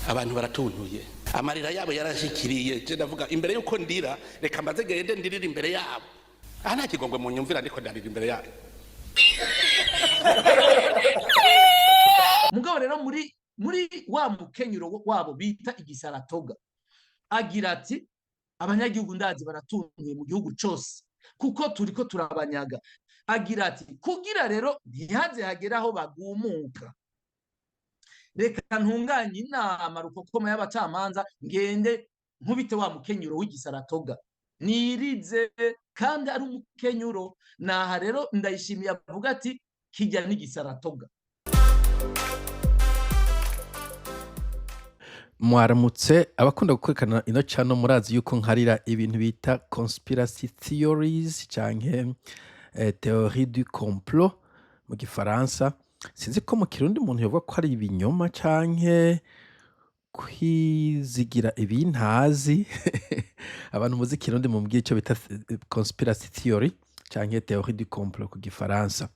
Abantu baratuntuye, amarira yabo yarashikiriye. Je ndavuga imbere yuko ndira, reka mbaze gende ndirira imbere yabo. Aha nta kigongwe mu nyumvira, ndiko ndarira imbere yayo. Mugabo rero muri wa mukenyuro wabo bita igisaratoga, agira ati: "Abanyagihugu ndazi baratuntuye mu gihugu cose kuko turiko turabanyaga." Agira ati: "Kugira rero ntihaze hagere aho bagumuka, reka ntunganye inama rukokoma y'abacamanza, ngende nkubite wa mukenyuro w'igisaratoga nirize." Kandi ari umukenyuro. Naha rero Ndayishimiye avuga ati: "Kijya n'igisaratoga." Mwaramutse abakunda gukurikirana ino channel, murazi yuko nkarira ibintu bita conspiracy theories canke théorie du complot mu gifaransa. Sinzi ko mu Kirundi umuntu yovuga ko ari ibinyoma canke kwizigira ibintazi. Abantu muzi Ikirundi mumbwire ico bita conspiracy theory canke théorie du complot ku gifaransa.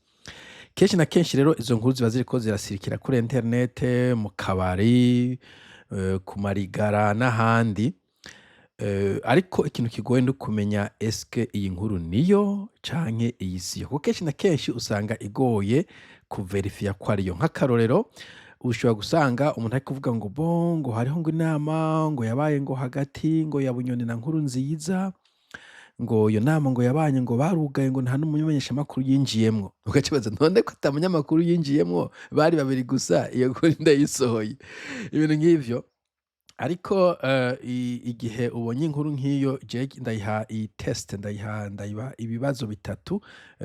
Kenshi na kenshi rero izo nkuru ziba ziriko zirasirikira kuri internet, mu kabari, ku marigara n'ahandi. Ariko ikintu kigoye ni ukumenya eske iyi nkuru niyo canke iyi siyo, kuko kenshi na kenshi usanga igoye kuverifiya ko ariyo. Nk'akarorero, ushobora gusanga umuntu ari kuvuga ngo bon, ngo hariho ngo inama ngo yabaye ngo hagati ngo ya Bunyoni na Nkurunziza, ngo iyo nama ngo yabanye ngo barugaye, ngo nta n'umumenyeshamakuru yinjiyemwo. Ugaca wibaza: none ko ata munyamakuru yinjiyemwo, bari babiri gusa, iyo nkuru ndayisohoye? Ibintu nk'ivyo. Ariko igihe ubonye inkuru nk'iyo, jewe ndayiha iyi test, ndayiha, ndayiba ibibazo bitatu,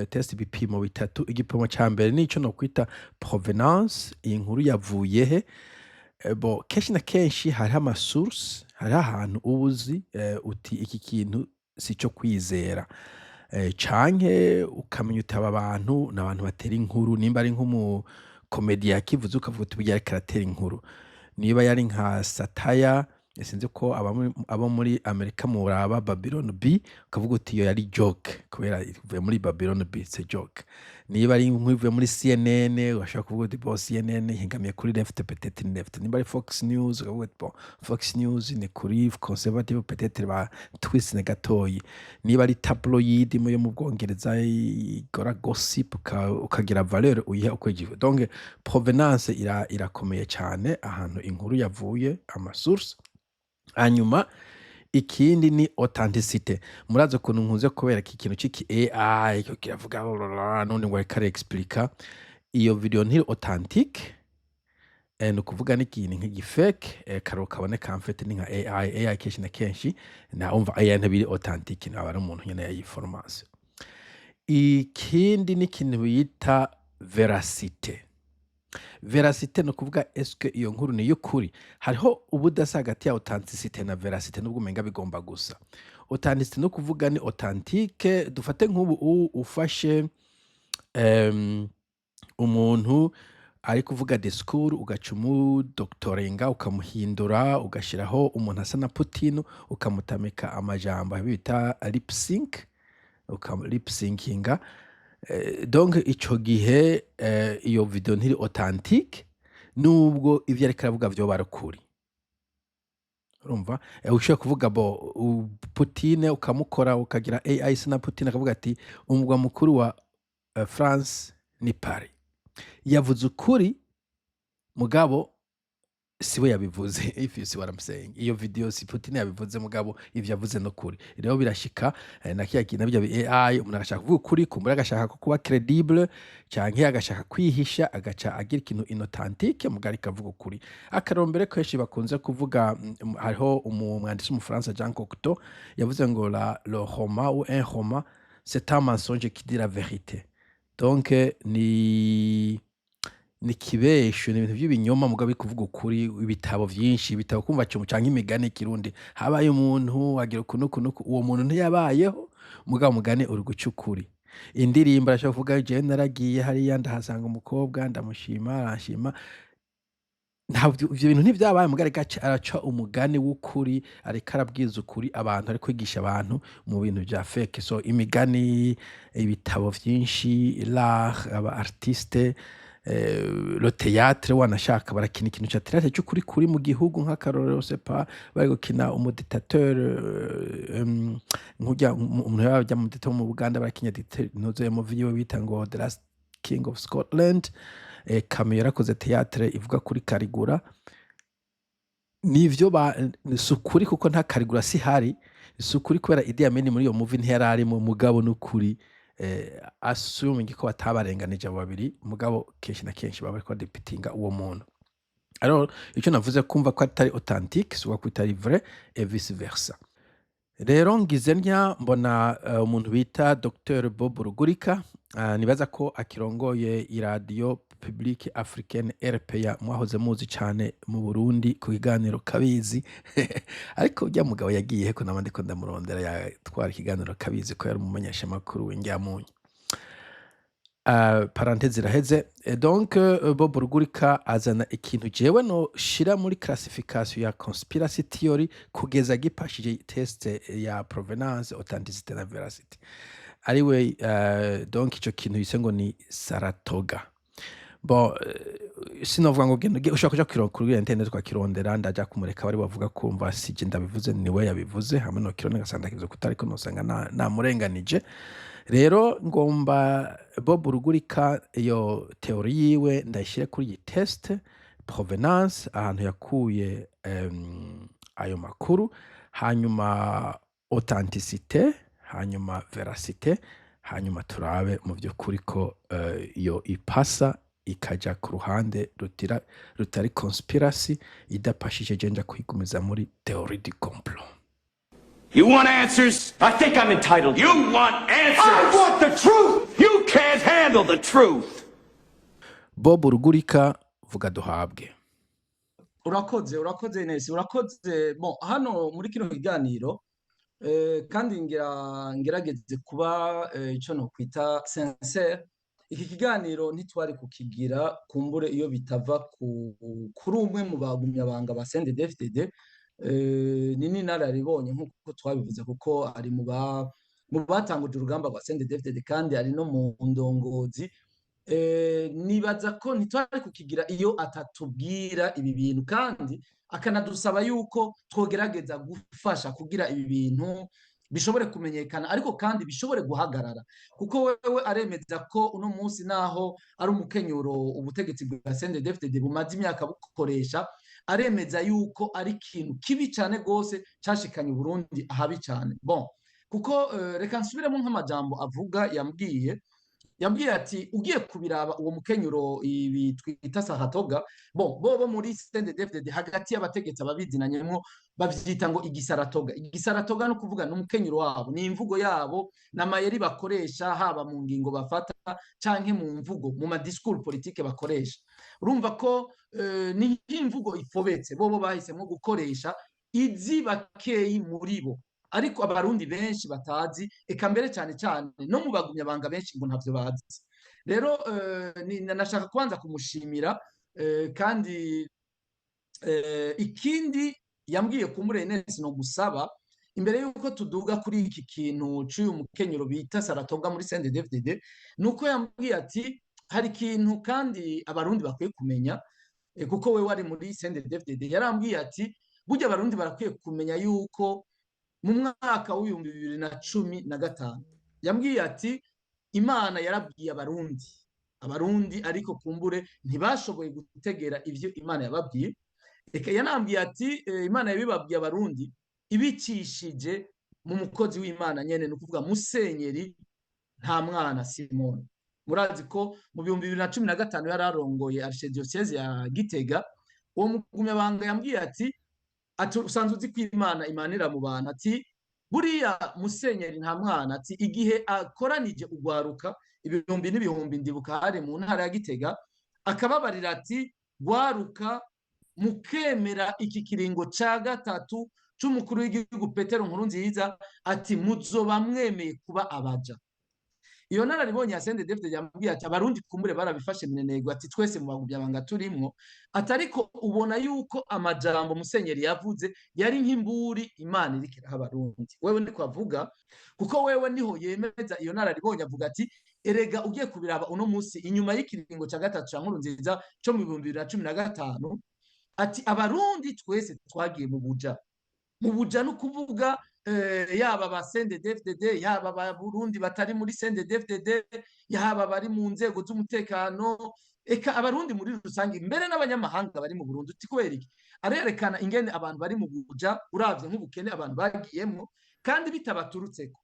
test, ibipimo bitatu. Igipimo ca mbere nico nokwita provenance: iyi nkuru yavuye he? Bon, kenshi na kenshi hariho ama source, hariho ahantu uba uzi uti iki kintu sico kwizera, canke ukamenya uti aba bantu ni abantu batera inkuru. Nimba ari nk'umu comédien yakivuze, ukavuga uti burya ariko aratera inkuru. Niba yari nka satire, sinzi ko abo muri Amerika muraba Babylon Bee, ukavuga uti iyo yari joke kubera ivuye muri Babylon Bee, it's a joke. Niba ari inkuru ivuye muri CNN, urashobora kuvuga uti bon, CNN ihengamiye kuri left, peut-être ni left. Nimba ari Fox News, ukavuga uti bon, Fox News ni kuri conservative, peut-être ba twist na gatoyi. Niba ari tabloid yo mu Bwongereza ikora gossip, ukagira valeur uyiha ukurikije. Donc provenance irakomeye cane, ahantu inkuru yavuye, ama source. Hanyuma ikindi ni authenticité. Murazi ukuntu nkunze kubereka ikintu c'iki AI ko kiravuga none ngo ariko arexplica. Iyo video ntiri authentique, ni ukuvuga n'ikintu nk'igi fake. Akarorero kaboneka en fait ni nka AI. AI kenshi na kenshi nawumva AI ntibiri authentique, aba ari umuntu nyene yayiformase. Ikindi ni ikintu bita véracité. Véracité ni ukuvuga est-ce que iyo nkuru ni iy'ukuri? Hariho ubudasa hagati ya authenticité na véracité, nubwo umenga bigomba gusa. Authenticité ni ukuvuga ni authentique. Dufate nk'ubu ufashe umuntu ari kuvuga discours, ugaca umudoktoringa, ukamuhindura, ugashiraho umuntu asa na Putin, ukamutamika amajambo bita lip sync, uka lip syncinga. Donc ico gihe iyo video ntiri authentique, nubwo ivyo ariko aravuga vyoba ari ukuri. Urumva, ushobora kuvuga bo Putin, ukamukora, ukagira AI isa na Putin, akavuga ati umurwa mukuru wa France ni Paris. Yavuze ukuri, mugabo siwe yabivuze, if you see what I'm saying. Iyo video si Putin yabivuze, mugabo ivyo yavuze no kuri. Rero birashika na kiya kintu bijya AI, umuntu agashaka kuvuga ukuri, kumbura agashaka ko kuba credible canke agashaka kwihisha, agaca agira ikintu inauthentique, mugabo ariko avuga ukuri. Akarombere kenshi bakunze kuvuga, hariho umwanditsi w'umufaransa Jean Cocteau yavuze ngo la le roman ou un roman, c'est un mensonge qui dit la vérité. Donc ni kibesho, ni ibintu vy'ibinyoma mugabo biri kuvuga ukuri. Ibitabo vyinshi, ibitabo kumva canke imigani y'ikirundi: habaye umuntu agira uku nuku nuku, uwo muntu ntiyabayeho, mugabo umugani uri guca ukuri. Indirimbo arashobora kuvuga: jewe naragiye hariya ndahasanga umukobwa, ndamushima, aranshima. Ntabwo ivyo bintu ntivyabaye, mugabo ariko araca umugani w'ukuri, ariko arabwiza ukuri abantu, ariko kwigisha abantu mu bintu vya fake. So imigani, ibitabo vyinshi, l'art, aba artiste. Le théâtre, wanashaka barakina ikintu ca théâtre c'ukuri kuri mu gihugu. Nk'akarorero, c'est pas bari gukina umu dictateur, nkurya umuntu yaba mu dictateur mu Buganda, barakinya ntuze mu movie yiwe bita ngo The Last King of Scotland. Camus yarakoze théâtre ivuga kuri Caligula. Nivyo, ba si ukuri kuko nta Caligula si hari, si ukuri kubera Idi Amin muri iyo movie ntiyari arimwo. Mugabo n'ukuri, assuming ko batabarenganije abo babiri, mugabo kenshi na kenshi baba bariko badepitinga uwo muntu. Alors ico navuze, kumva ko atari authentique si ko itari vrai et vice versa. Rero ngize ntya mbona umuntu bita Dr Bob Rugurika, nibaza ko akirongoye iradiyo publique africaine RPA, mwahoze muzi cane mu Burundi ku kiganiro Kabizi. Ariko urya mugabo yagiye ko nama ndiko ndamurondera yatwara ikiganiro Kabizi, ko yari umumenyeshamakuru w'indyamunyu. Parenthèse iraheze. Donc Bob Rugurika azana ikintu jewe noshira muri classification ya conspiracy theory kugeza gipashije test ya provenance, authenticité na véracité. Ariwe donc ico kintu yise ngo ni Saratoga. Bon, sinovuga ngo genda ushobora kuja kuri internet ukakirondera. Ndaja kumureka bari bavuga, kumva sije ndabivuze, niwe yabivuze. Hamwe no kirondera ngasanga ndakivuze kutariko nosanga namurenganije. Rero ngomba Bob Rugurika iyo théorie yiwe ndayishire kuri iyi test provenance, ahantu yakuye ayo makuru, hanyuma authenticité, hanyuma véracité, hanyuma turabe mu vy'ukuri ko iyo ipasa ikaja ku ruhande rutira rutari conspiracy. Idapashije, je nja kuyigumiza muri théorie du complot. You want answers? I think I'm entitled. You want answers? I want the truth! You can't handle the truth! Bob Rugurika, vuga duhabwe. Urakoze, urakoze Ines, urakoze. Bon, hano muri kino kiganiro kandi ngira ngerageze kuba ico nokwita sincère. Iki kiganiro ntitwari kukigira kumbure iyo bitava kuri umwe mu bagumyabanga ba CNDD-FDD. Ni n'inararibonye nk'uko twabivuze, kuko ari mu batanguje urugamba rwa CNDD-FDD kandi ari no mu ndongozi. Nibaza ko ntitwari kukigira iyo atatubwira ibi bintu kandi akanadusaba yuko twogerageza gufasha kugira ibi bintu bishobore kumenyekana, ariko kandi bishobore guhagarara, kuko wewe aremeza ko uno munsi naho ari umukenyuro ubutegetsi bwa CNDD-FDD bumaze imyaka bukoresha, aremeza yuko ari ikintu kibi cyane rwose cashikanye Uburundi ahabi cyane. Bon, kuko reka nsubiremo nk'amajambo avuga. Yambwiye ati ugiye kubiraba uwo mukenyuro ibi twita Saratoga, bon, bo muri CNDD-FDD hagati y'abategetsi ababizinanyemwo bavyita ngo igisaratoga. Igisaratoga no kuvuga n'umukenyuro wabo, ni imvugo yabo n'amayeri bakoresha, haba mu ngingo bafata canke mu mvugo, mu ma discours politique bakoresha. Urumva ko ni nk'imvugo ifobetse bobo bahisemwo gukoresha, izi bakeyi muri bo, ariko abarundi benshi batazi, eka mbere cyane cyane no mu bagumyabanga benshi ngo ntavyo bazi. Rero nashaka kubanza kumushimira. Kandi ikindi yambwiye kumure Ines no gusaba imbere yuko tuduga kuri iki kintu c'uyu mukenyero bita Saratoga muri CNDD-FDD, nuko yambwiye ati hari ikintu kandi abarundi bakwiye kumenya, kuko we wari muri CNDD-FDD. Yarambwiye ati burya abarundi barakwiye kumenya yuko mu mwaka w'2015, yambwiye ati Imana yarabwiye abarundi, ariko kumbure ntibashoboye gutegera ivyo Imana yababwiye. Reka yanambwiye ati Imana yabibabwiye abarundi ibicishije mu mukozi w'Imana nyene, ni ukuvuga Musenyeri Nta Mwana Simoni. Murazi ko mu 2015 yari arongoye archdiocèse ya Gitega. Uwo mugumyabanga yambwiye ati usanzwe uzi ko Imana imanira mu bantu. Ati buriya Musenyeri Nta Mwana, ati igihe akoranije ugwaruka ibihumbi n'ibihumbi, ndibuka hari mu ntara ya Gitega, akababarira ati gwaruka, mukemera iki kiringo ca gatatu c'umukuru w'igihugu Petero Nkurunziza, ati muzoba mwemeye kuba abaja. Iyo nararibonye ya CNDD-FDD yambwiye ati abarundi kumbure barabifashe minenegwe, ati twese mu bagumyabanga turimwo, ati ariko ubona yuko amajambo Musenyeri yavuze yari nk'imburi Imana iriko iraha abarundi. Wewe ndiko avuga kuko wewe niho yemeza iyo nararibonye, avuga ati Erega ugiye kubiraba uno munsi, inyuma y'ikiringo cya gatatu cya Nkurunziza cyo mu 2015, ati abarundi twese twagiye mu buja. Mu buja ni ukuvuga yaba ba CNDD-FDD, yaba ba Burundi batari muri CNDD-FDD, yaba bari mu nzego z'umutekano, eka abarundi muri rusange, mbere n'abanyamahanga bari mu Burundi. Uti kubera iki? Arerekana ingene abantu bari mu buja, uravye nk'ubukene abantu bagiyemwo kandi bitabaturutseko.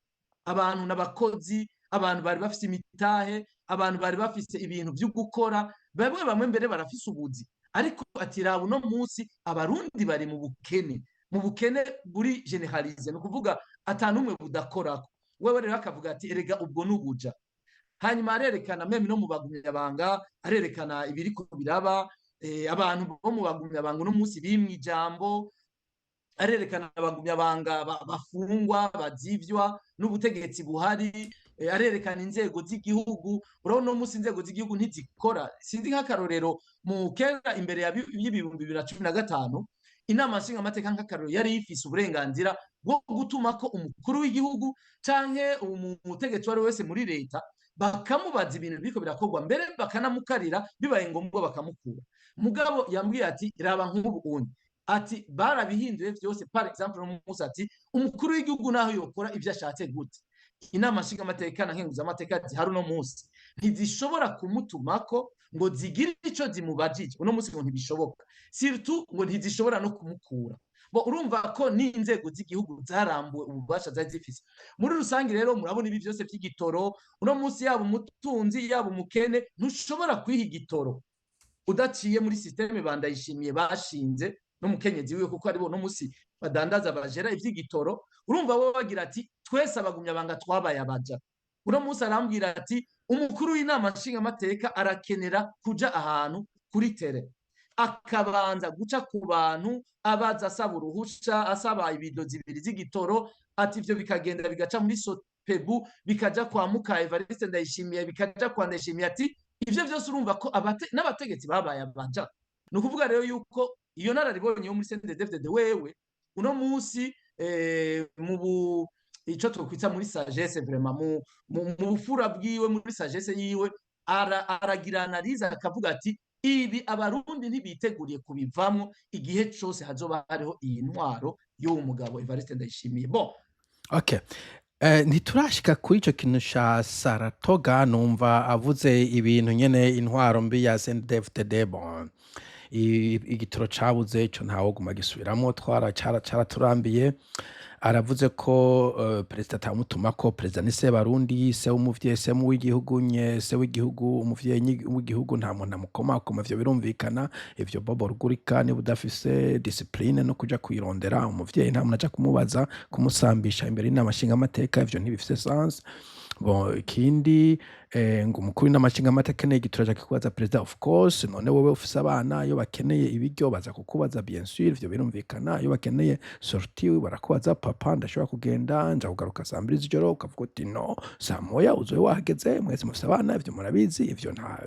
Abantu n'abakozi, abantu bari bafise imitahe, abantu bari bafise ibintu vyo gukora, bamwe bamwe mbere barafise ubuzi. Ariko ati raba uno munsi abarundi bari mu bukene, mu bukene buri généralisé, ni ukuvuga ata n'umwe budakorako. Wewe rero akavuga ati erega ubwo ni ubuja. Hanyuma arerekana même no mu bagumyabanga, arerekana ibiriko biraba, abantu bo mu bagumyabanga uno munsi bimwe ijambo. Arerekana abagumyabanga bafungwa, bazivywa n'ubutegetsi buhari. Arerekana inzego z'igihugu. Urabona uno munsi inzego z'igihugu ntizikora. Sinzi, nk'akarorero, mu kera imbere ya y'ibihumbi 2015, inama nshingamateka, nk'akarorero, yari ifise uburenganzira bwo gutuma ko umukuru w'igihugu canke umutegetsi uwo ari we wese muri leta, bakamubaza ibintu biriko birakorwa, mbere bakanamukarira, bibaye ngombwa bakamukura. Mugabo yambwiye ati raba nk'ubu unye, ati barabihinduye vyose. Par exemple, uno munsi ati umukuru w'igihugu naho yokora ivyo ashatse gute, inama nshingamateka na nkenguzamateka zihari uno munsi ntizishobora kumutumako ngo zigire ico zimubajije uno munsi, ngo ntibishoboka. Surtout ngo ntizishobora no kumukura. Bo urumva ko n'inzego z'igihugu zarambuwe ububasha zari zifise. Muri rusange rero, murabona ibi vyose vy'igitoro uno munsi, yaba umutunzi, yaba umukene, ntushobora kwiha igitoro udaciye muri système Bandayishimiye bashinze n'umukenyezi wiwe, kuko aribo no munsi badandaza, bajera ivy'igitoro. Urumva bo bagira ati twese abagumyabanga twabaye abaja. Uno munsi arambwira ati umukuru w'inama nshingamateka arakenera kuja ahantu kuri terrain, akabanza guca ku bantu, abaza, asaba uruhusha, asaba ibido 2 z'igitoro. Ati ivyo bikagenda bigaca muri Sopebu, bikaja kwa muka Evariste Ndayishimiye, bikaja kwa Ndayishimiye. Ati ivyo vyose urumva ko n'abategetsi babaye abaja. Ni ukuvuga rero yuko iyo nararibonye yo muri CNDD-FDD, wewe uno munsi mu bu ico twokwita muri sagesse, vraiment mu bufura bwiwe, muri sagesse yiwe, aragira analyse, akavuga ati ibi abarundi ntibiteguriye kubivamwo igihe cose hazoba hariho iyi ntwaro y'uwo mugabo Evariste Ndayishimiye. Bon. Okay. Ntiturashika kuri ico kintu ca Saratoga. Numva avuze ibintu nyene, intwaro mbi ya CNDD-FDD. Bon, igitoro cabuze, ico ntawoguma gisubiramwo, twara caraturambiye. Aravuze ko perezida atamutumako. Perezida ni Sebarundi, se w'umuvyeyi, se w'igihugu nye, se w'igihugu, umuvyeyi w'igihugu, nta muntu amukomakoma, ivyo birumvikana. Ivyo Bobo Rugurika, niba udafise discipline no kuja kuyirondera umuvyeyi, nta muntu aja kumubaza, kumusambisha imbere y'inama nshingamateka, ivyo ntibifise sens. Bon, ikindi, ngo umukuru w'inama nshingamateka akeneye igitoro aja kubaza perezida. Of course, none wewe ufise abana, iyo bakeneye ibiryo baza kukubaza? Bien sûr, ivyo birumvikana. Iyo bakeneye sortie barakubaza: "Papa, ndashobora kugenda, nja kugaruka saa 2 z'ijoro?" Ukavuga uti: "No, saa 1 uzobe wahageze." Mwese mufise abana, ivyo murabizi, ivyo nta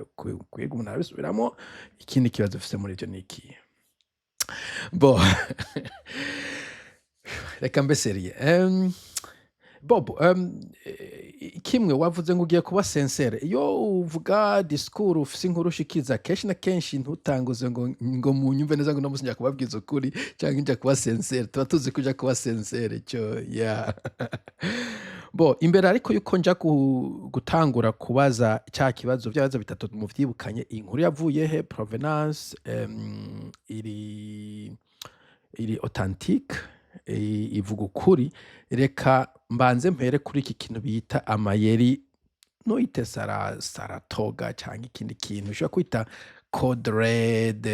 kwiga umuntu arabisubiramo. Ikindi kibazo ufise muri ivyo ni ikihe? Bon, reka mbe sérieux. Bob, kimwe wavuze ngo ugiye kuba sincère. Iyo uvuga discours ufise inkuru ushikiza, kenshi na kenshi ntutanguze ngo munyumve neza, ngo uno musi nja kubabwiza ukuri canke nja kuba sincère. Tuba tuzi ko uja kuba sincère ico, yeah. Bo imbere ariko yuko nja gutangura kubaza ca kibazo, vya bibazo bitatu muvyibukanye: inkuru yavuye he, provenance, iri authentique, ivuga ukuri. Reka mbanze mpere kuri iki kintu bita amayeri, ntuyite Saratoga canke ikindi kintu ushobora kwita Code Red,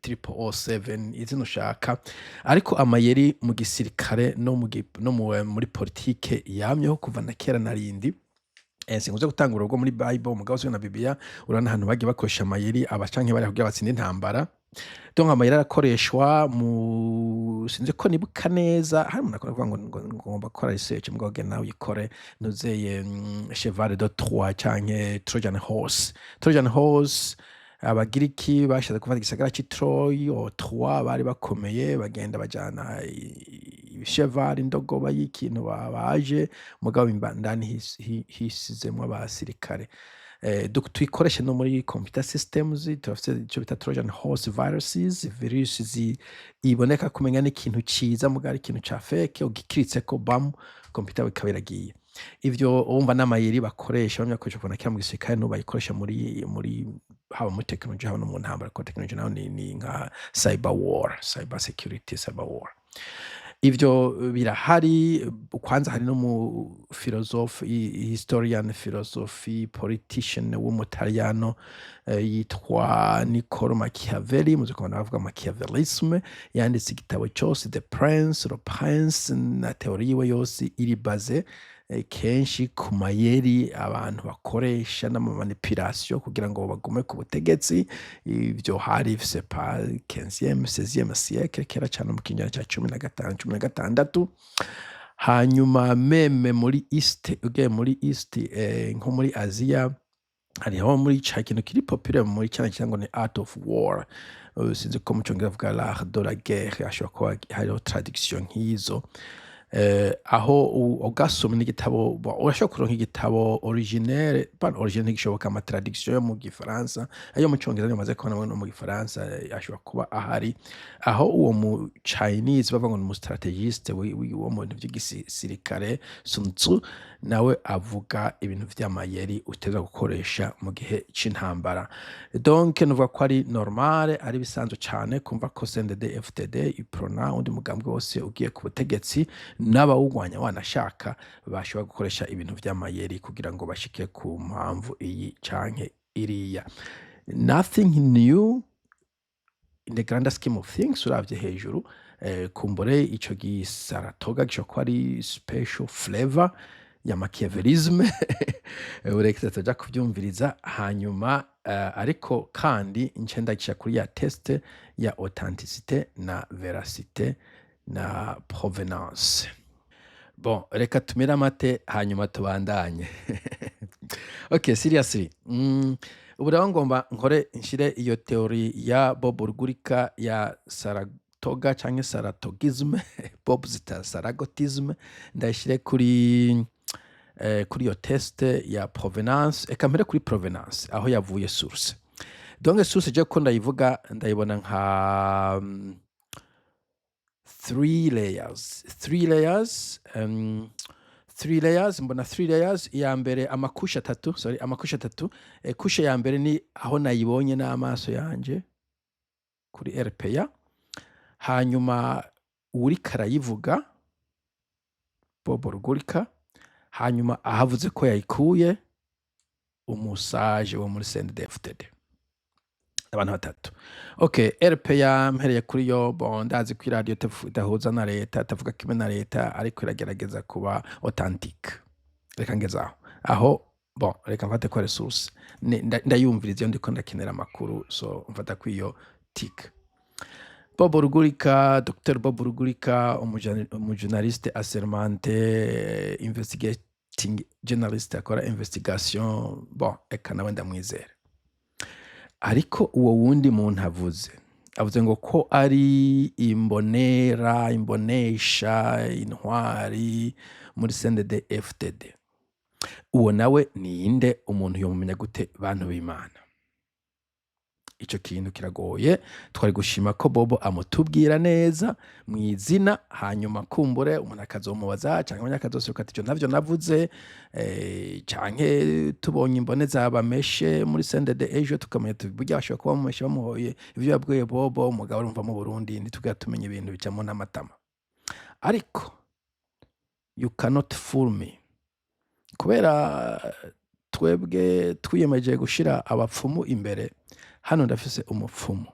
000 07, izina ushaka, ariko amayeri mu gisirikare no muri politike yamyeho kuva na kera na rindi. Sinkunze gutanga urugo muri Bible, mugabo na Bibiliya urabona ahantu bagiye bakoresha amayeri aba canke bariya kugira batsinde intambara. Donc amayeri arakoreshwa mu, sinzi ko nibuka neza, hari umuntu akunda kuvuga ngo ngomba gukora research, mugabo genda nawe uyikore, ntuzeye Cheval de Troie canke Trojan Horse. Trojan Horse, abagiriki bashatse gufata igisagara c'i Troy o Troie, bari bakomeye, bagenda bajana ibitwaro vyabo, Cheval, indogoba y'ikintu babaje, mugabo indani hisizemwo abasirikare. Tuyikoreshe no muri computer systems. Turafise ico bita Trojan horse viruses, virus iboneka kumenya n'ikintu ciza mugabo ari ikintu ca fake. Ugikiritseko, bam, computer ikaba iragiye. Ivyo wumva n'amayeri bakoresha, bamwe bakoresha kuva na kera mu gisirikare, n'ubu bayikoresha muri haba muri technology, haba no mu ntambara, kuko technology nayo ni nka cyber war, cyber security, cyber war. Ivyo birahari. Kwanza hari no mu philosophe, historian, philosophy, politician w'Umutaliyano yitwa Niccolo Machiavelli, muzi kubona bavuga Machiavellisme, yanditse igitabo cose The Prince, Le Prince, na théorie yiwe yose iri basée kenshi ku mayeri abantu bakoresha n'ama manipulation kugira ngo bagume ku butegetsi. Ivyo hari, c'est pas, 15e, 16e siècle, kera cane, mu kinyejana ca 15, 16. Hanyuma même muri East, ugiye muri East, nko muri Aziya, hariho muri ca kintu kiri populaire muri China cyangwa ngo ni art of war. Sinzi ko mu Congereza bavuga l'art de la guerre, hashobora kuba hariho traduction nk'izo. Aho ugasoma n'igitabo, bon, urashobora kuronka igitabo originaire, pas originaire, ntigishoboka, ama traduction yo mu Gifaransa, ayo mu Congereza niyo maze kubona no mu Gifaransa ashobora kuba ahari, aho uwo mu Chinese bavuga ngo ni umu stratégiste wo mu bintu vy'igisirikare, Sun Tzu, nawe avuga ibintu vy'amayeri uteza gukoresha mu gihe c'intambara. Donc nuvuga ko ari normal, ari bisanzwe cane kumva ko CNDD FDD, UPRONA, undi mugambwe wose ugiye ku butegetsi n'abawugwanya wanashaka, bashobora gukoresha ibintu vy'amayeri kugira ngo bashike ku mpamvu iyi canke iriya. Nothing new in the grand scheme of things. Uravye hejuru, kumbure ico gisaratoga gishobora kuba ari special flavor ya machiavellisme, ureke tuja kuvyumviriza hanyuma. Ariko kandi nce ndagisha kuri ya test ya authenticité na véracité na provenance. Bon, reka tumire amate hanyuma tubandanye. Okay, seriously, ubu rero ngomba nkore nshire iyo théorie ya Bob Rugurika ya Saratoga canke Saratogisme, Bob zita Saragotisme, ndayishire kuri iyo test ya provenance. Eka mpere kuri provenance, aho yavuye, source. Donc source je ko ndayivuga, ndayibona nka three layers, three layers, three layers. Mbona three layers. Iya mbere, ama couches atatu, sorry, ama couches atatu. Couche ya mbere ni aho nayibonye n'amaso yanje kuri RPA, hanyuma uwuriko arayivuga, Bob Rugurika, hanyuma ahavuze ko yayikuye, umusaje wo muri CNDD-FDD. Abantu batatu. Okay, RPA mpereye kuri yo. Bon, ndazi ko iradiyo idahuza na leta, itavuga kimwe na leta, ariko iragerageza kuba authentique. Reka ngeze aho. Aho, bon, reka mfate ko resource. Ndayumviriza iyo ndiko ndakenera amakuru, so mfata ko iyo tic. Bob Rugurika, Dr Bob Rugurika, umujournaliste assermenté, investigating journalist, akora investigation. Bon, eka nawe ndamwizera. Ariko uwo wundi muntu avuze ngo ko ari imbonera, imbonesha, intwari muri CNDD FDD, uwo nawe ninde? Umuntu yomumenya gute, bantu b'Imana? Ico kintu kiragoye. Twari gushima ko Bobo amutubwira neza mw'izina, hanyuma kumbure umuntu akazomubaza canke abanya akazoseruka ati: "Ivyo ntavyo navuze." Canke tubonye imbone zabameshe muri CNDD ejo, tukamenya tuti burya bashobora kuba bamumeshe bamuhoye ivyo yabwiye Bobo. Umugabo urumva mu Burundi ntitugera tumenya ibintu bicamo n'amatama, ariko you cannot fool me, kubera twebwe twiyemeje gushira abapfumu imbere. Hano ndafise umupfumu,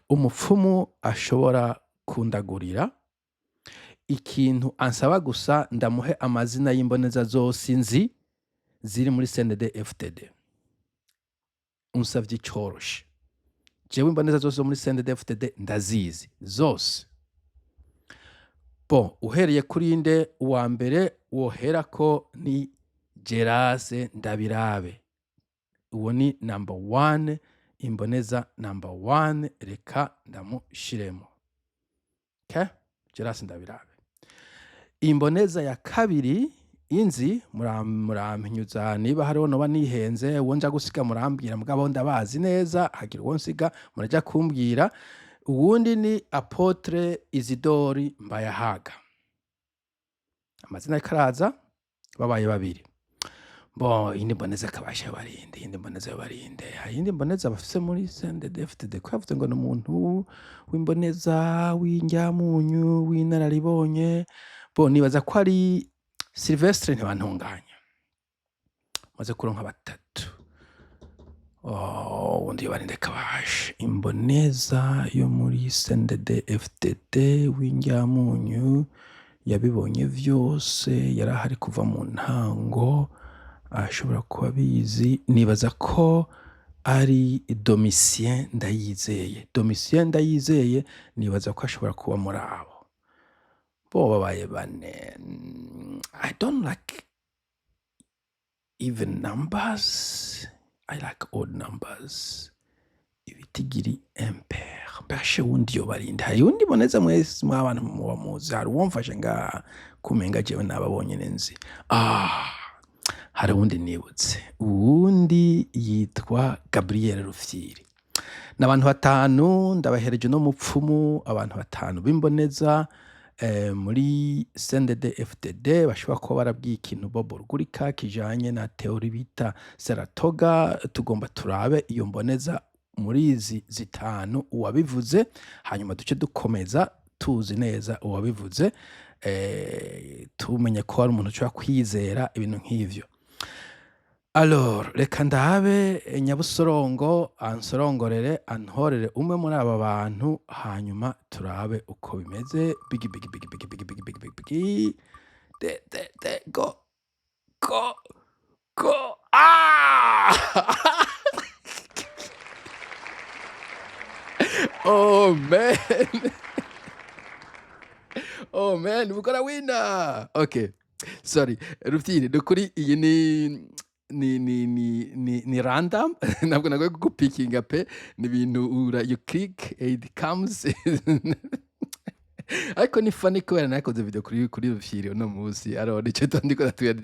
umupfumu ashobora kundagurira ikintu ansaba gusa ndamuhe amazina y'imboneza zose nzi ziri muri CNDD FDD. Unsavye icoroshe. Jewe imboneza zose zo muri CNDD FDD ndazizi zose. Bon, uhereye kuri nde? Uwa mbere woherako ni Gerase Ndabirabe. Uwo ni number one, imboneza number one. Reka ndamushiremo. Okay? Gerase Ndabirabe. Imboneza ya kabiri inzi, murampinyuza niba hariho noba nihenze, uwo nja gusiga murambwira, mugabo ndabazi neza, hagira uwo nsiga muraja kumbwira. Uwundi ni Apôtre Isidori Mbayahaga. Amazina ariko araza, babaye babiri. Bon, iyindi mboneza akabasha yobarinde, iyindi mboneza yobarinde, hari iyindi mboneza bafise muri CNDD-FDD, ko yavuze ngo ni umuntu w'imboneza, w'indyamunyu, w'inararibonye. Bon, nibaza ko ari Sylvestre Ntibantunganya. Maze kuronka batatu. Oh, uwundi yobarinde kabasha, imboneza yo muri CNDD-FDD w'indyamunyu, yabibonye vyose, yarahari kuva mu ntango, ashobora kuba abizi. Nibaza ko ari Domitien Ndayizeye. Domitien Ndayizeye, nibaza ko ashobora kuba muri abo. Bo babaye bane. I don't like even numbers, I like odd numbers, ibitigiri impair. Mbashe wundi yobarinde, hari uwundi boneza mwese mw'abantu muba muzi? Hari uwomfashe ngaha kumenga jewe nababonye nzi. Ah, hari uwundi nibutse, uwundi yitwa Gabriel Rufyiri. Ni abantu batanu ndabahereje no mupfumu, abantu batanu b'imboneza muri CNDD FDD bashobora kuba barabwiye ikintu Bobo Rugurika kijanye na théorie bita Saratoga. Tugomba turabe iyo mboneza muri izi zitanu uwabivuze, hanyuma duce dukomeza tuzi neza uwabivuze, tumenye ko hari umuntu ushobora kwizera ibintu nk'ivyo. Alors, reka ndabe Nyabusorongo ansorongorere, antorere umwe muri aba bantu, hanyuma turabe uko bimeze. Bigi bigi bigi bigi bigi bigi bigi bigi bigi de de de, go go go! Ah! Oh man, oh man, we got a winner! Okay, sorry Rufyiri, ni ukuri iyi ni random, ntabwo nagoye kugupikinga pe. Ni ibintu ura you click, it comes. Ariko ni funny kubera nakoze video kuri Rufyiri uno munsi. Alors nico ndiko ndatubwira,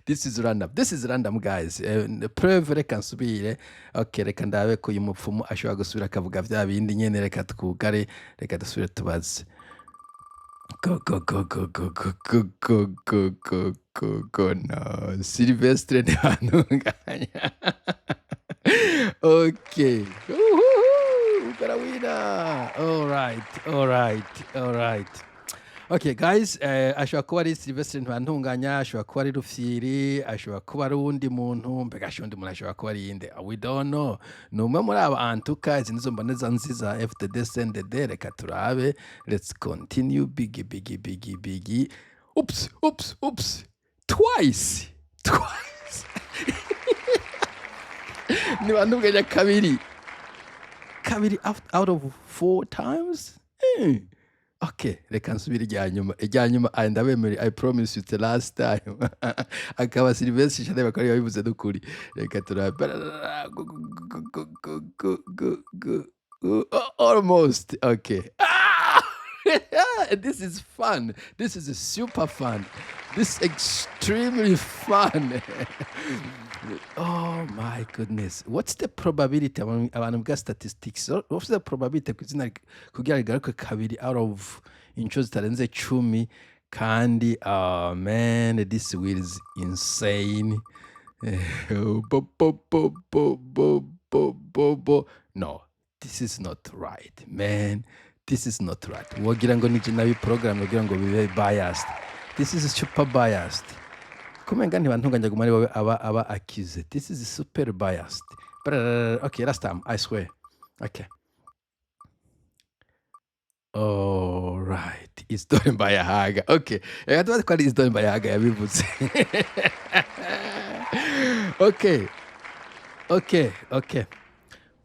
this is random, this is random, guys. Preuve, reka nsubire. Okay, reka ndabe ko uyu mupfumu ashobora gusubira akavuga vya bindi nyene. Reka twugare, reka dusubire tubaze. Go go go go go go go go go go go go! No, Sylvestre Ntibantunganya. Okay. Uhuhu, got a winner! All right, all right, all right. Okay guys, ashobora kuba ari Sylvestre Ntibantunganya, ashobora kuba ari Rufyiri, ashobora kuba ari uwundi muntu. Mbega ashobora undi muntu, ashobora kuba ari inde? We don't know. Ni umwe muri aba. Antuka izi nizo mboneza nziza FDD CNDD. Reka turabe, let's continue. Bigi bigi bigi bigi! Oops, oops, oops! Twice, twice! Ntibantunganya kabiri kabiri out of four times. Okay, reka nsubire irya nyuma, irya nyuma. Ah, ndabemere, I promise you the last time. Akaba Sylvestre Chanel bakaba yabivuze n'ukuri. Reka turabe. Almost. Okay. Ah! This is fun, this is super fun, this is extremely fun. Oh my goodness, what's the probability? Abantu bwa statistics, what's the probability ku izina kugira rigaruke kabiri out of inshuro zitarenze 10? Kandi, oh man, this wheel is insane. Bo, bo, bo, bo, bo, bo, bo, bo. No, this is not right, man, this is not right. Wogira ngo nije nabi program kugira ngo bibe biased. This is super biased. Kumenga Ntibantunganya guma ari wowe aba akize. This is super biased. Brrr, okay, last time, I swear. Okay. All right, Isidore Mbayahaga. Okay, reka tubaze ko ari Isidore Mbayahaga yabivuze. Okay.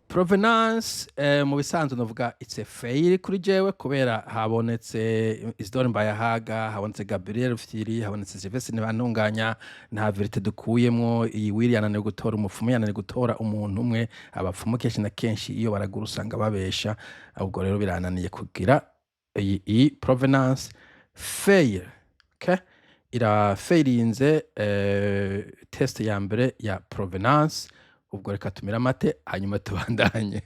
Provenance, mu bisanzwe novuga it's a fail kuri jewe, kubera habonetse Isidore Mbayahaga, habonetse Gabriel Rufyiri, habonetse Sylvestre Ntibantunganya. Nta vérité dukuyemwo. Iyi wheel yananiwe gutora umupfumu, yananiwe gutora umuntu umwe. Abapfumu kenshi na kenshi iyo baragura usanga babesha. Ubwo rero birananiye kugira iyi provenance fail. Okay. Okay, irafailinze test ya mbere ya provenance. Ubwo reka tumire amate, hanyuma tubandanye.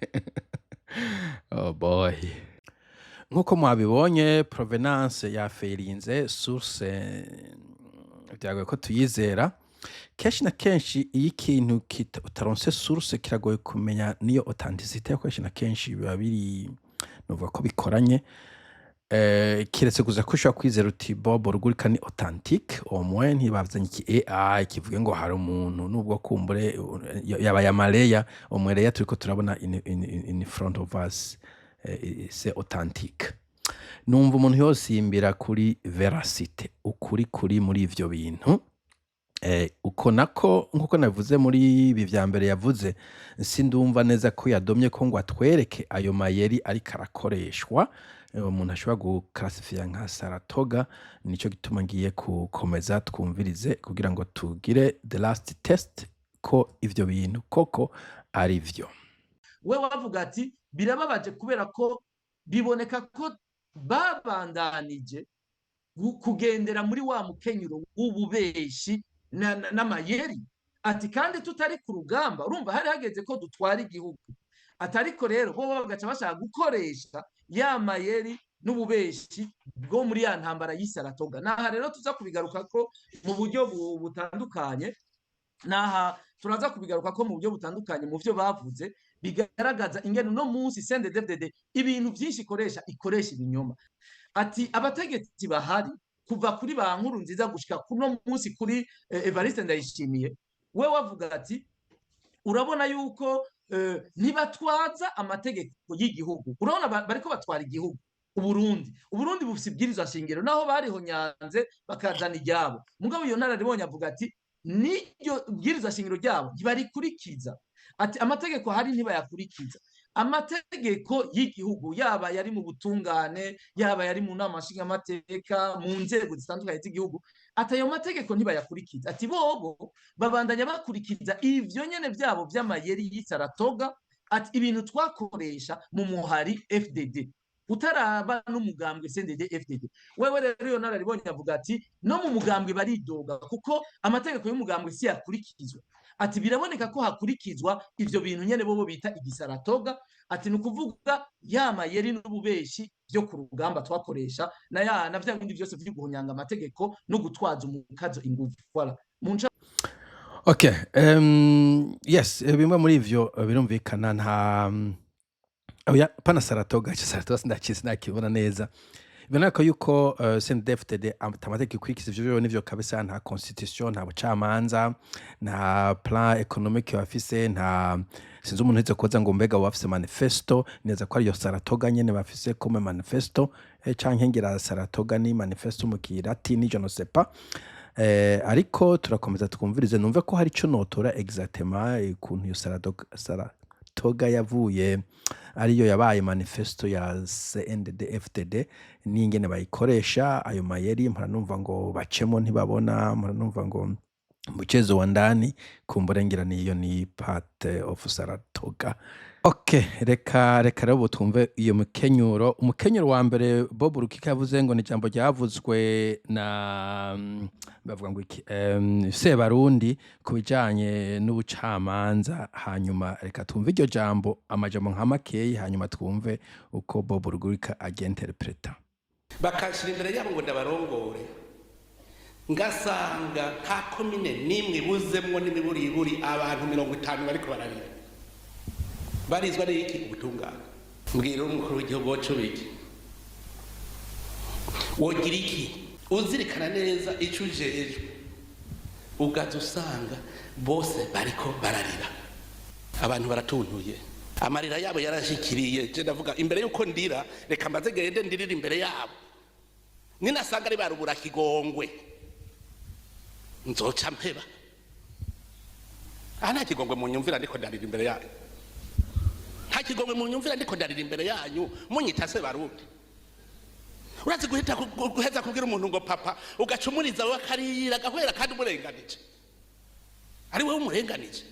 Oh boy! Nk'uko mwabibonye, provenance yafailinze, source byagoye ko tuyizera. Kenshi na kenshi iyo ikintu utaronse source, kiragoye kumenya niyo authenticité. Kenshi na kenshi biba biri, novuga ko bikoranye, kiretse gusa ko ushobora kwizera uti Bob Rugurika ni authentique, au moins ntibazanye iki AI kivuge ngo hari umuntu, nubwo kumbure yabaye amareya umwereya turiko turabona in front of us, c'est authentique. Numva umuntu yosimbira kuri véracité, ukuri kuri muri ivyo bintu. Uko nako, nkuko nabivuze muri ibi vya mbere yavuze, sindumva neza ko yadomye ko ngo atwereke ayo mayeri ariko arakoreshwa, umuntu ashobora gukarasifiya nka Saratoga. Nico gituma ngiye gukomeza twumvirize kugira ngo tugire the last test ko ivyo bintu koko ari vyo. We wavuga ati birababaje kubera ko biboneka ko babandanije kugendera muri wa mukenyuro w'ububeshi n'amayeri, ati kandi tutari ku rugamba. Urumva hari hageze ko dutwara igihugu, atariko rero bo bagaca bashaka gukoresha ya mayeri n'ububeshi bwo muri ya ntambara y'Isaratoga. Naha rero tuza kubigaruka ko mu buryo butandukanye. Naha turaza kubigaruka ko mu buryo butandukanye mu byo bavuze, bigaragaza ingene uno munsi CNDD-FDD ibintu byinshi ikoresha ibinyoma. Ati abategetsi bahari kuva kuri ba Nkurunziza gushika kuno munsi kuri Evariste Ndayishimiye, we wavuga ati urabona yuko ntibatwaza amategeko y'igihugu. Urabona bariko batwara igihugu Uburundi. Uburundi bufise ibwirizwa shingiro, naho bariho nyanze bakazana iryabo. Mugabo iyo nararibonye avuga ati n'iryo bwirizwa shingiro ryabo ntibarikurikiza, ati amategeko ahari ntibayakurikiza, amategeko y'igihugu, yaba yari mu butungane, yaba yari mu nama nshingamateka, mu nzego zitandukanye z'igihugu, ati ayo mategeko ntibayakurikiza. Ati bobo babandanya bakurikiza ivyo nyene vyabo vy'amayeri y'Isaratoga, ati ibintu twakoresha mu muhari FDD utaraba n'umugambwe CNDD FDD. Wewe rero iyo nararibonye avuga ati no mu mugambwe baridoga kuko amategeko y'umugambwe si yakurikizwa. Ati biraboneka ko hakurikizwa ivyo bintu nyene bobo bita igisaratoga, ati ni ukuvuga ya mayeri n'ububeshi byo ku rugamba twakoresha na ya na vya bindi byose vyo guhonyanga amategeko no gutwaza umukazo inguvu. Voilà. Mu nca Okay, yes, bimwe muri ivyo birumvikana. Nta oya, pana Saratoga, ico Saratoga sindakizi, sinakibona neza. Biboneka yuko CNDD-FDD amategeko ikurikiza, ivyo vyo nivyo kabisa. Nta constitution, nta bucamanza, nta plan économique bafise, nta sinzi umuntu yize kubaza ngo mbega bafise manifesto? Neza ko ariyo Saratoga nyene bafise comme manifesto, canke ngira Saratoga ni manifesto mu kilatini, je ne sais pas. Ariko turakomeza twumvirize, numve ko hari ico notora exactement ukuntu iyo Saratoga yavuye ariyo yabaye manifesto ya CNDD-FDD n'ingene bayikoresha ayo mayeri. Mpora numva ngo bacemo ntibabona, mpora numva ngo mchezo wa ndani, kumbure ngira niyo ni part of Saratoga. Okay, reka rero ubu twumve iyo mukenyuro. Umukenyuro wa mbere Bob Rukika yavuze ngo ni ijambo ryavuzwe na bavuga ngo iki, Sebarundi ku bijanye n'ubucamanza. Hanyuma reka twumve iryo jambo, amajambo nka makeyi, hanyuma twumve uko Bob Rugurika aginterpreta. Bakanshira imbere yabo ngo ndabarongore, ngasanga nta komine n'imwe ibuzemwo n'imiburiburi abantu 50 bariko bararira, barizwa n'iki? Ubutungane. Mbwira umukuru w'igihugu wacu biki, wogira iki uzirikana neza ico ujejwe, ugaza usanga bose bariko bararira, abantu baratuntuye, amarira yabo yarashikiriye. Je ndavuga imbere yuko ndira, reka mbaze gende ndirira imbere yabo, ninasanga ari barubura kigongwe nzoca mpeba. Aha nta kigongwe mu nyumvira ndiko ndarira imbere yanyu, nta kigongwe mu nyumvira ndiko ndarira imbere yanyu munyita se Barundi. Urazi guhita guheza kubwira umuntu ngo papa, ugacumuriza wowe akarira agahwera, kandi umurenganije, ari wowe umurenganije.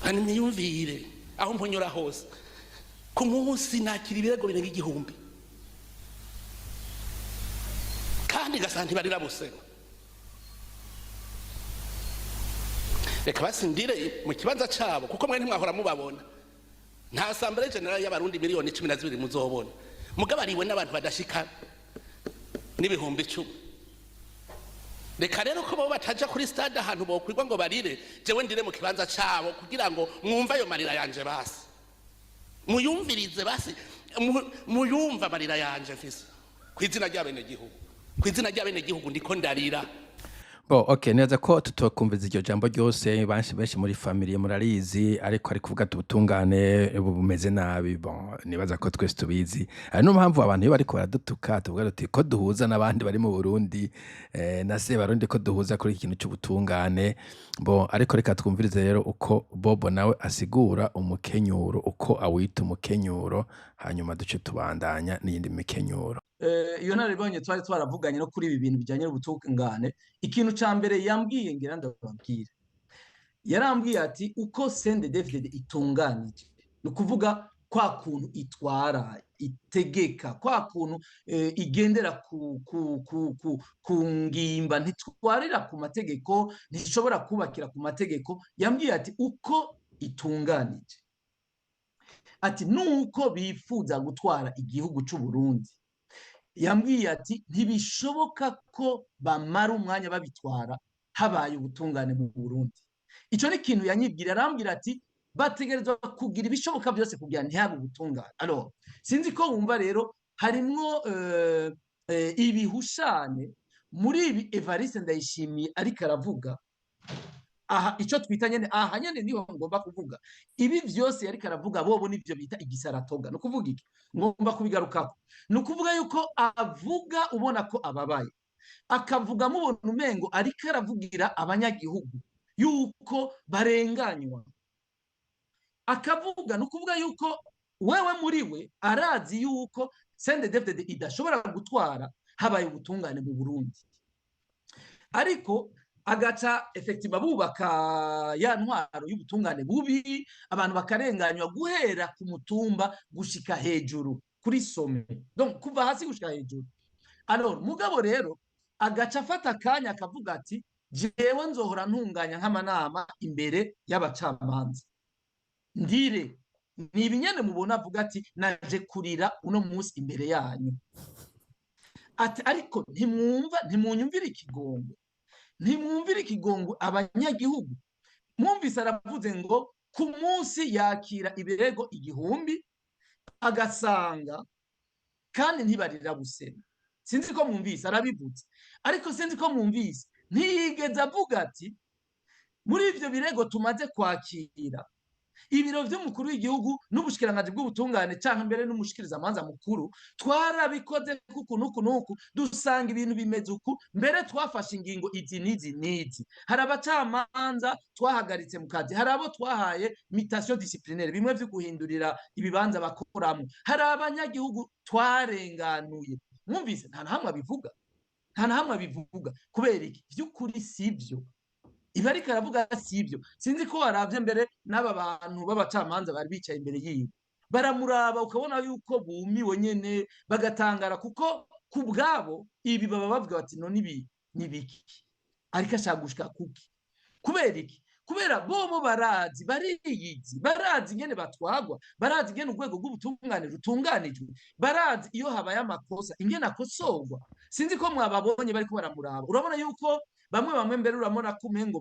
Kandi mwiyumvire aho mpunyura hose ku munsi nakira ibirego birenga 1000. Abandi gasanga ntibarira busema. Reka basindire mu kibanza cabo, kuko mwe ntimwahora mubabona. Nta assemblée générale y'Abarundi miliyoni 12 muzobona, mugabo ariwe n'abantu badashika n'10,000. Reka rero ko bo bataja kuri stade ahantu bokwirwa ngo barire, jewe ndire mu kibanza cabo kugira ngo mwumve ayo marira yanje, basi muyumvirize, basi muyumve amarira yanje mfise kw'izina ry'abenegihugu. Kw'izina ry'abenegihugu ndiko ndarira. Bon, okay, neza ko tutokumviza iryo jambo ryose, benshi benshi muri famille murarizi, ariko ari kuvuga ati ubutungane bumeze nabi. Bon, nibaza ko twese tubizi. Ari no mpamvu abantu iyo bariko baradutuka tuvuga tuti ko duhuza n'abandi bari mu Burundi, na se Barundi, ko duhuza kuri iki kintu c'ubutungane. Bon, ariko reka twumvirize rero uko Bobo nawe asigura umukenyuro, uko awita umukenyuro, hanyuma duce tubandanya n'iyindi mikenyuro. Iyo nararibonye twari twaravuganye no kuri ibi bintu bijyanye n'ubutungane. Ikintu cya mbere yambwiye, ngira ndababwira, yarambwiye ati uko CNDD-FDD itunganije, ni ukuvuga kwa kuntu itwara, itegeka, kwa kuntu igendera ku ngimba, ntitwarira ku mategeko, ntishobora kubakira ku mategeko. Yambwiye ati uko itunganije, ati nuko bifuza gutwara igihugu cy'u Burundi, yambwiye ati ntibishoboka ko bamara umwanya babitwara habaye ubutungane mu Burundi. Icyo ni ikintu yanyibwira. Arambwira ati bategerezwa kugira ibishoboka byose kugira ntihabe ubutungane. Alors, sinzi ko wumva rero harimwo ibihushane muri ibi Evariste Ndayishimiye ariko aravuga aha. Icyo twita nyene aha nyene niho ngomba kuvuga. Ibi vyose yariko aravuga, bobo nivyo bita igisaratoga. Ni ukuvuga iki? Ngomba kubigarukako. Ni ukuvuga yuko avuga ubona ko ababaye, akavuga mubona umengo ariko aravugira abanyagihugu yuko barenganywa. Akavuga, ni ukuvuga yuko wewe muri we arazi yuko CNDD-FDD idashobora gutwara habaye ubutungane mu Burundi, ariko agaca effectivement bubaka ya ntwaro y'ubutungane bubi, abantu bakarenganywa guhera ku mutumba gushika hejuru kuri sommet, donc kuva hasi gushika hejuru. Alors, mugabo rero agaca afata akanya akavuga ati jewe nzohora ntunganya nk'amanama imbere y'abacamanza, ndire. Ni ibinyene mubona avuga ati naje kurira uno munsi imbere yanyu, ati ariko ntimwumva, ntimunyumvira ikigongo, ntimwumvira ikigongo abanyagihugu. Mwumvise aravuze ngo ku munsi yakira ibirego 1000, agasanga kandi ntibarira busema. Sinzi ko mwumvise arabivutse, ariko sinzi ko mwumvise ntiyigeze avuga ati muri ivyo birego tumaze kwakira, ibiro vy'umukuru w'igihugu n'ubushikiranganji bw'ubutungane canke mbere n'umushikirizamanza mukuru, twarabikoze kuku nuku nuku, dusanga ibintu bimeze uku, mbere twafashe ingingo izi n'izi n'izi, hari abacamanza twahagaritse mu kazi, hari abo twahaye mutation disciplinaire, bimwe vyo guhindurira ibibanza bakoramo, hari abanyagihugu twarenganuye. Mwumvise nta na hamwe abivuga, nta na hamwe abivuga. Kubera iki? Vy'ukuri sivyo ibi ariko aravuga, sivyo. Sinzi ko waravye mbere n'aba bantu b'abacamanza bari bicaye imbere yiwe, baramuraba ukabona yuko bumiwe nyene, bagatangara, kuko ku bwabo ibi baba bavuga bati none ibi ni biki ariko ashaka gushika kuki? Kubera iki? Kubera bobo barazi, bariyizi, barazi ingene batwagwa, barazi ingene urwego rw'ubutungane rutunganijwe, barazi iyo habaye amakosa ingene akosorwa. Sinzi ko mwababonye bariko baramuraba, urabona yuko bamwe bamwe mbere urabona ko umengo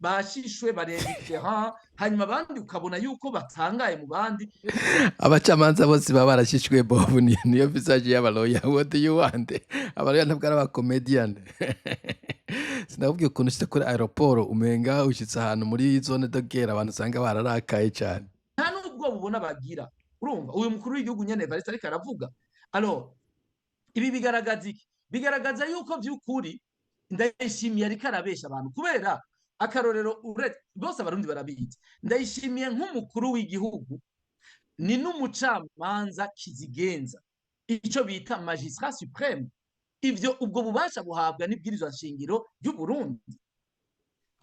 bashishwe barengera, hanyuma abandi ukabona yuko batangaye mu bandi. Abacamanza bose baba barashishwe. Bobu niyo visage y'abaloya. What do you want? Abaloya ntabwo ari abacomedian. Sinakubwiye ukuntu ushitse kuri aéroport umenga ushitse ahantu muri zone de guerre, abantu usanga bararakaye cane. Nta n'ubwo bubona bagira. Urumva uyu mukuru w'igihugu nyene Evariste ariko aravuga. Alors, ibi bigaragaza iki? Bigaragaza yuko vy'ukuri Ndayishimiye ariko arabesha abantu. Kubera akarorero, bose Abarundi barabizi, Ndayishimiye nk'umukuru w'igihugu ni n'umucamanza kizigenza, ico bita magistrat suprême. Ivyo ubwo bubasha buhabwa n'ibwirizwa nshingiro ry'u Burundi.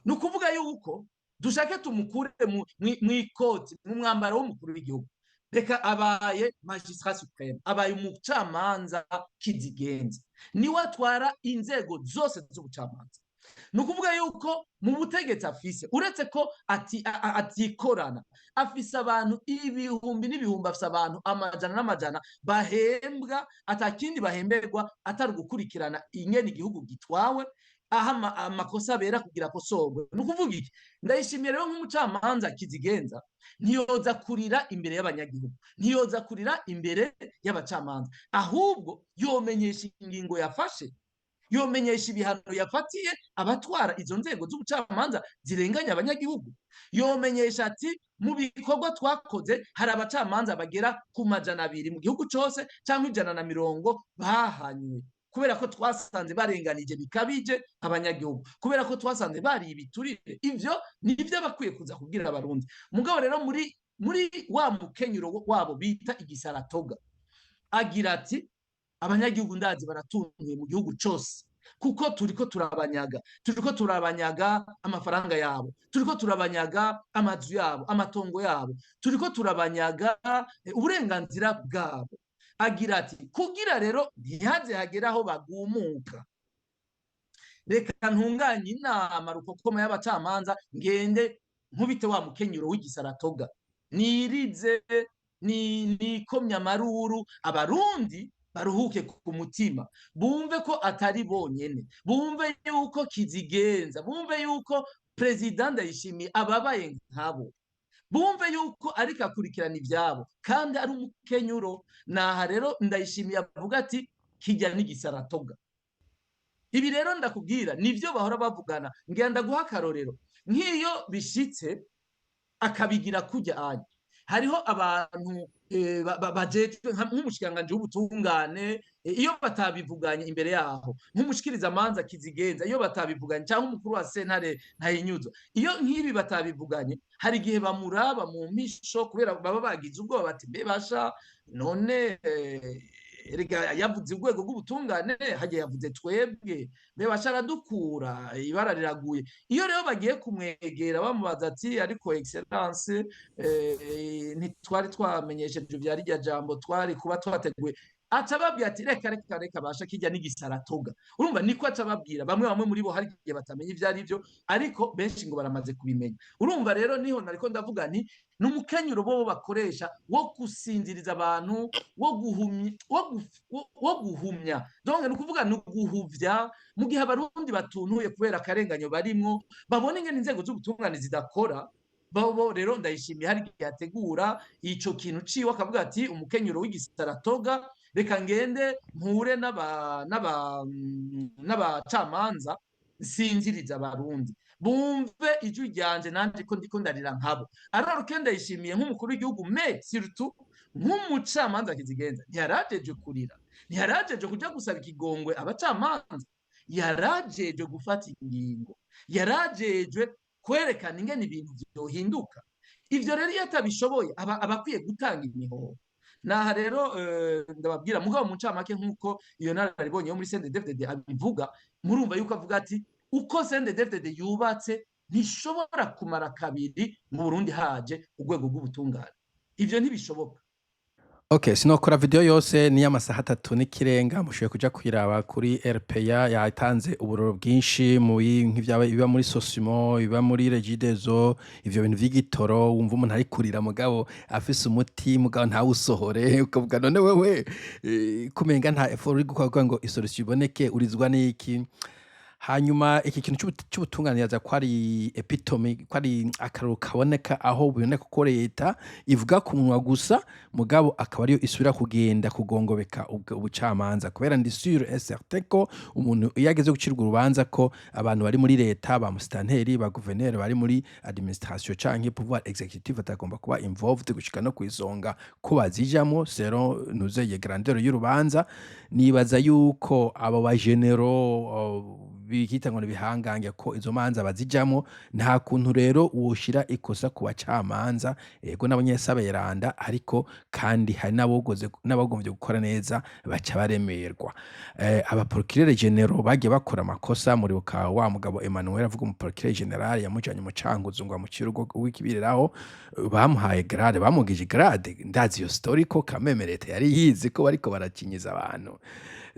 Ni ukuvuga yuko dushake tumukure mw'ikoti, mu mwambaro w'umukuru w'igihugu. Reka abaye magistrat suprême, abaye umucamanza kizigenza, niwe atwara inzego zose z'ubucamanza. Ni ukuvuga yuko mu butegetsi afise, uretse ko atikorana, afise abantu ibihumbi n'ibihumbi, afise abantu amajana n'amajana bahembwa, atakindi bahemberwa atari gukurikirana ingene igihugu gitwawe, aho amakosa abera kugira akosorwe. Ni ukuvuga iki? Ndayishimiye rero nk'umucamanza kizigenza ntiyoza kurira imbere y'abanyagihugu, ntiyoza kurira imbere y'abacamanza, ahubwo yomenyesha ingingo yafashe, yomenyesha ibihano yafatiye abatwara izo nzego z'ubucamanza zirenganya abanyagihugu. Yomenyesha ati: "Mu bikorwa twakoze hari abacamanza bagera ku 200 mu gihugu cyose cyangwa 120 bahanywe kubera ko twasanze barenganije bikabije abanyagihugu, kubera ko twasanze bari ibiturire." Ivyo nivyo bakwiye kuza kubwira Abarundi. Mugabo rero muri wa mukenyuro wabo bita igisaratoga agira ati: "Abanyagihugu ndazi baratuntuye mu gihugu cose kuko turiko turabanyaga, turiko turabanyaga amafaranga yabo, turiko turabanyaga amazu yabo, amatongo yabo, turiko turabanyaga uburenganzira bwabo." Agira ati: "Kugira rero ntihaze hagere aho bagumuka, reka ntunganye inama rukokoma y'abacamanza, ngende nkubite wa mukenyuro w'igisaratoga, nirize, nikomye amaruru, Abarundi baruhuke ku mutima, bumve ko atari bonyene, bumve yuko kizigenza, bumve yuko Perezida Ndayishimiye ababaye nkabo, bumve yuko ariko akurikirana ivyabo kandi ari umukenyuro." Naha rero Ndayishimiye avuga ati: "Kijya n'igisaratoga." Ibi rero ndakubwira nivyo bahora bavugana. Ngira ndaguha akarorero: nk'iyo bishitse akabigira kujya anya, hariho abantu bajejwe nk'umushikiranganji w'ubutungane, iyo batabivuganye imbere yaho, nk'umushikirizamanza kizigenza iyo batabivuganye, cyangwa umukuru wa sentare Ntahinyuzwa, iyo nk'ibi batabivuganye, hari igihe bamuraba mu mpisho kubera baba bagize ubwoba, bati: "Mbe basha none erega yavuze urwego rw'ubutungane, hagiye yavuze twebwe, mbe basha aradukura ibara riraguye." Iyo rero bagiye kumwegera bamubaza ati: "Ariko excellence, ntitwari twamenyesheje ibya rirya jambo, twari kuba twateguye," aca ababwira ati: "Reka, reka, reka basha, kijya n'igisaratoga." Urumva niko aca ababwira. Bamwe bamwe muri bo hari igihe batamenya ibyo ari byo, ariko benshi ngo baramaze kubimenya. Urumva rero niho nariko ndavuga nti ni umukenyuro bo bakoresha wo gusinziriza abantu, wo guhumya, wo guhumya. Donc ni ukuvuga ni uguhuvya mu gihe Abarundi batuntuye kubera akarenganyo barimwo, babona ingene inzego z'ubutungane zidakora. Bo rero Ndayishimiye hari igihe ategura ico kintu ciwe akavuga ati: "Umukenyuro w'igisaratoga, reka ngende mpure n'abacamanza, nsinziriza Abarundi, bumve ijwi ryanje nanje ko ndiko ndarira nkabo." Alors que Ndayishimiye nk'umukuru w'igihugu, mais surtout nk'umucamanza kizigenza, ntiyarajeje kurira, ntiyarajeje kuja gusaba ikigongwe abacamanza, yarajeje gufata ingingo, yarajejwe kwerekana ingene ibintu vyohinduka. Ivyo rero iyo atabishoboye aba akwiye gutanga imihoho. Naha rero ndababwira, mugabo mu ncamake, nk'uko iyo nararibonye yo muri CNDD-FDD abivuga, murumva yuko avuga ati uko CNDD-FDD yubatse ntishobora kumara kabiri mu Burundi haje urwego rw'ubutungane, ivyo ntibishoboka. Okay, sinokora video yose ni y'amasaha 3 n'ikirenga, mushoboye kuja kuyiraba kuri RPA. Yatanze uburoro bwinshi mu nk'ivyaba biba muri SOSUMO, biba muri REGIDESO, ivyo bintu vy'igitoro, wumva umuntu ari kurira mugabo afise umuti, mugabo ntawusohore, ukavuga: "None wewe kumenga nta effort uri gukora kugira ngo isolution iboneke, urizwa n'iki?" Hanyuma iki kintu c'ubutungane nibaza ko ari épitome, ko ari akarorero kaboneka, aho biboneka ko leta ivuga ku munwa gusa, mugabo akaba ariyo isubira kugenda kugongobeka ubwo ubucamanza, kubera ndi sûr et certain ko umuntu iyo ageze gucirwa urubanza, ko abantu bari muri leta, ba musitanteri, ba guverineri, bari muri administration canke pouvoir exécutif batagomba kuba involved gushika no kw'isonga, ko bazijamwo selon ntuzeye grandeur y'urubanza. Nibaza yuko abo ba généraux bikita ngo nibihangange ko izo manza bazijamwo. Nta kuntu rero woshira ikosa ku bacamanza. Ego, n'abanyesaberanda, ariko kandi hari n'abogoze n'abagomvye gukora neza baca baremerwa. Aba procureur généraux bagiye bakora amakosa. Muribuka wa mugabo Emmanuel avuga, umu procureur général yamujanye mu Cankuzo ngo amucire urwo rw'ikibiriraho, bamuhaye grade, bamugije grade. Ndazi iyo story ko kameme leta yari yizi ko bariko barakinyiza abantu.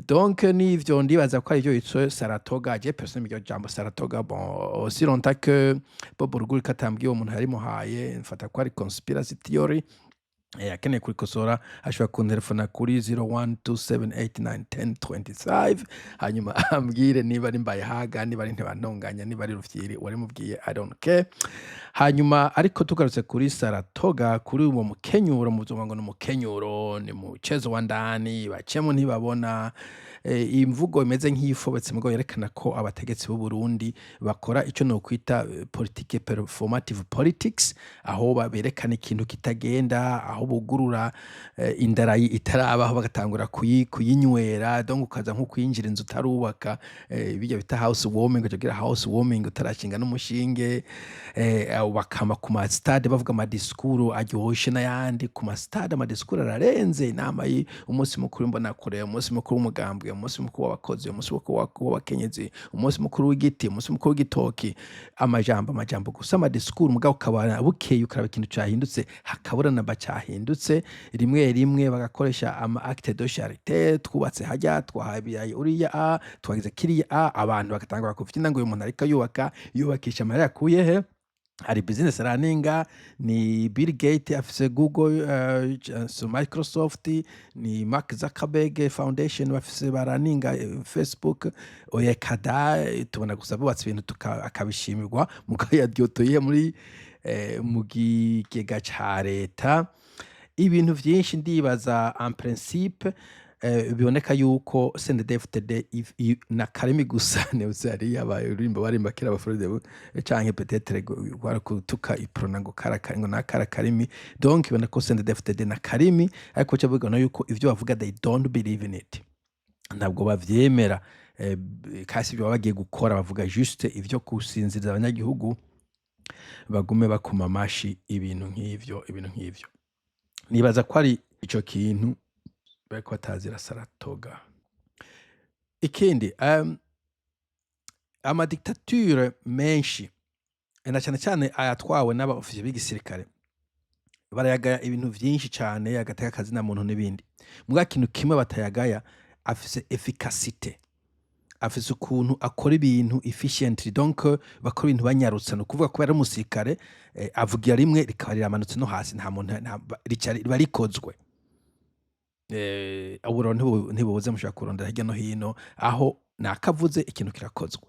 Donc nivyo ndibaza ko arivyo yitwa Saratoga. Je personnellement, iryo jambo Saratoga, bon, aussi longtemps que Bob Rugurika atambwiye uwo muntu yarimuhaye, mfata ko ari conspiracy theory. Akeneye kurikosora ashobora kuntelefona kuri 0127891025, hanyuma ambwire niba ari Mbayahaga, niba ari Ntibantunganya, niba ari Rufyiri warimubwiye, I don't care. Hanyuma ariko tugarutse kuri Saratoga, kuri uwo mukenyuro, muzumva ngo ni umukenyuro, ni mchezo wa ndani, bacemo ntibabona. Imvugo imeze nk'iyifobetse, mugabo yerekana ko abategetsi b'u Burundi bakora ico nokwita politique performative politics, aho berekana ikintu kitagenda, aho bugurura indarayi itarabaho bagatangura kuyinywera. Donc ukaza nko kwinjira inzu utarubaka, birya bita house warming, ukagira house warming utarashinga n'umushinge. Abo bakama ku ma stade bavuga ama discours aryoshe n'ayandi ku ma stade, ama discours ararenze, inama umunsi mukuru w'imbonakure, umunsi mukuru w'umugambwe, umunsi mukuru w'abakozi, umunsi mukuru w'abakenyezi, umunsi mukuru w'igiti, umunsi mukuru w'igitoki, amajambo amajambo gusa, ama discours. Mugabo ukabona bukeye ukaraba ikintu cahindutse, hakabura namba cahindutse. Rimwe rimwe bagakoresha ama acte de charité: twubatse harya, twahaye uriya, a twagize kiriya, a abantu bagatangura kuvyina ngo uyu muntu ariko yubaka, yubakisha amahera yakuye he? Hari business running? Ni Bill Gates afise Google, so Microsoft, ni Mark Zuckerberg Foundation bafise baraninga Facebook? Oya kada, tubona gusa bubatse ibintu akabishimirwa, mugabo yadyotoye muri mu kigega ca leta. Ibintu vyinshi ndibaza en principe biboneka yuko CNDD-FDD na karimi gusa newse hariya abarimba barimba kera abafrodebu, canke peut-être gwara kutuka Uprona ngo karaka ngo nakara karimi. Donc ibona ko CNDD-FDD na karimi, ariko cyo bigana yuko ivyo bavuga, they don't believe in it, ntabwo bavyemera. Kasi ibyo baba bagiye gukora, bavuga juste ivyo gusinziriza abanyagihugu bagume bakoma amashi, ibintu nk'ivyo, ibintu nk'ivyo. Nibaza ko ari ico kintu bariko batazira Saratoga. Ikindi, ama dictature menshi, na cane cane ayatwawe n'aba officiers b'igisirikare, barayagaya ibintu vyinshi cane, agateka kazina muntu n'ibindi. Muga ikintu kimwe batayagaya, afise efficacité, afise ukuntu akora ibintu efficiently. Donc bakora ibintu banyarutsa. Ni ukuvuga kubera ari umusirikare, avugira rimwe rikaba riramanutse no hasi, nta muntu rica riba rikozwe. Uburo ntibubuze, mushobora kurondera hirya no hino aho nakavuze ikintu kirakozwe.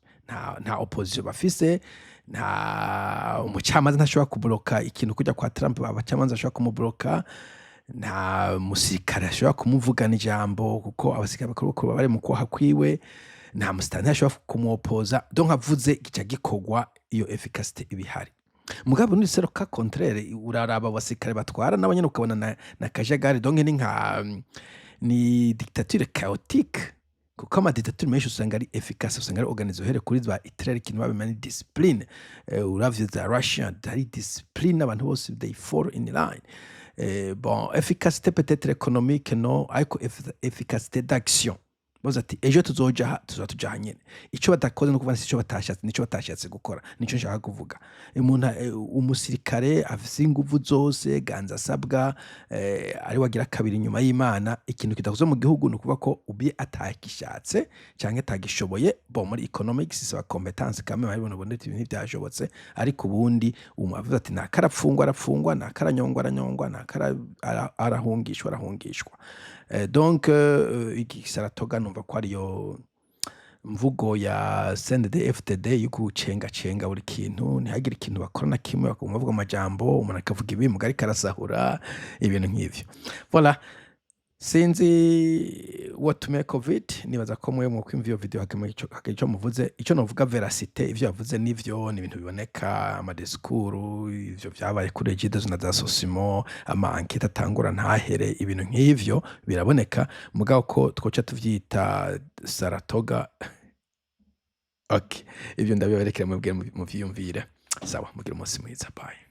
Nta opposition bafise, nta umucamanza ntashobora kubloka ikintu kujya kwa Trump, abacamanza bashobora kumubloka. Nta musirikare ashobora kumuvugana ijambo kuko abasirikare bakuru bakuru baba bari mu kwaha kwiwe. Nta musitani ashobora kumwopoza. Donc avuze gica gikorwa, iyo efficacité iba ihari. Mugabo ni c'est le cas contraire, uraraba abasirikare batwara nabo nyene ukabona na kajagari. Donc ni nka ni dictature chaotique, kuko ama dictature menshi usanga ari efficace, usanga ari organisé. Uhere kuri ba Hitler, ikintu babimenya ni discipline. Uravye za Russia, hari discipline, abantu bose they fall in line. Bon, efficacité peut-être économique no, ariko efficacité d'action, bavuze ati ejo tuzoja aha, tuzoba tuja aha nyene. Ico badakoze no kuvuga si ico batashatse, nico batashatse gukora, nico nshaka kuvuga. Umuntu, umusirikare afise inguvu zose, ganza asabwa, ari wagira kabiri inyuma y'Imana, ikintu kidakozwe mu gihugu ni ukuvuga ko ubye atagishatse canke atagishoboye. Bon, muri economics isaba competence quand même, hari ibintu ubona ibintu ntivyashobotse. Ariko ubundi umu avuze ati naka arapfungwa arapfungwa, naka aranyongwa aranyongwa, naka arahungishwa arahungishwa. Donc iki Saratoga numva ko ariyo mvugo ya CNDD FDD yo gucengacenga buri kintu, ntihagire ikintu bakora na kimwe, bakaguma bavuga amajambo, umuntu akavuga ibi mugabo ariko arasahura, ibintu nk'ivyo. Voilà, sinzi watumiye Covid. Nibaza ko mwe mwokwumva iyo video hakagira ico muvuze. Ico novuga, véracité, ivyo yavuze nivyo, ni ibintu biboneka, ama discours, ivyo vyabaye kuri Regideso na za Sosimo, ama enquête atangura ntahere, ibintu nk'ivyo biraboneka. Mugabo ko twoca tuvyita Saratoga. Okay, ivyo ndabibarekera mwebwe muvyiyumvire. Sawa, mugire umunsi mwiza, bye.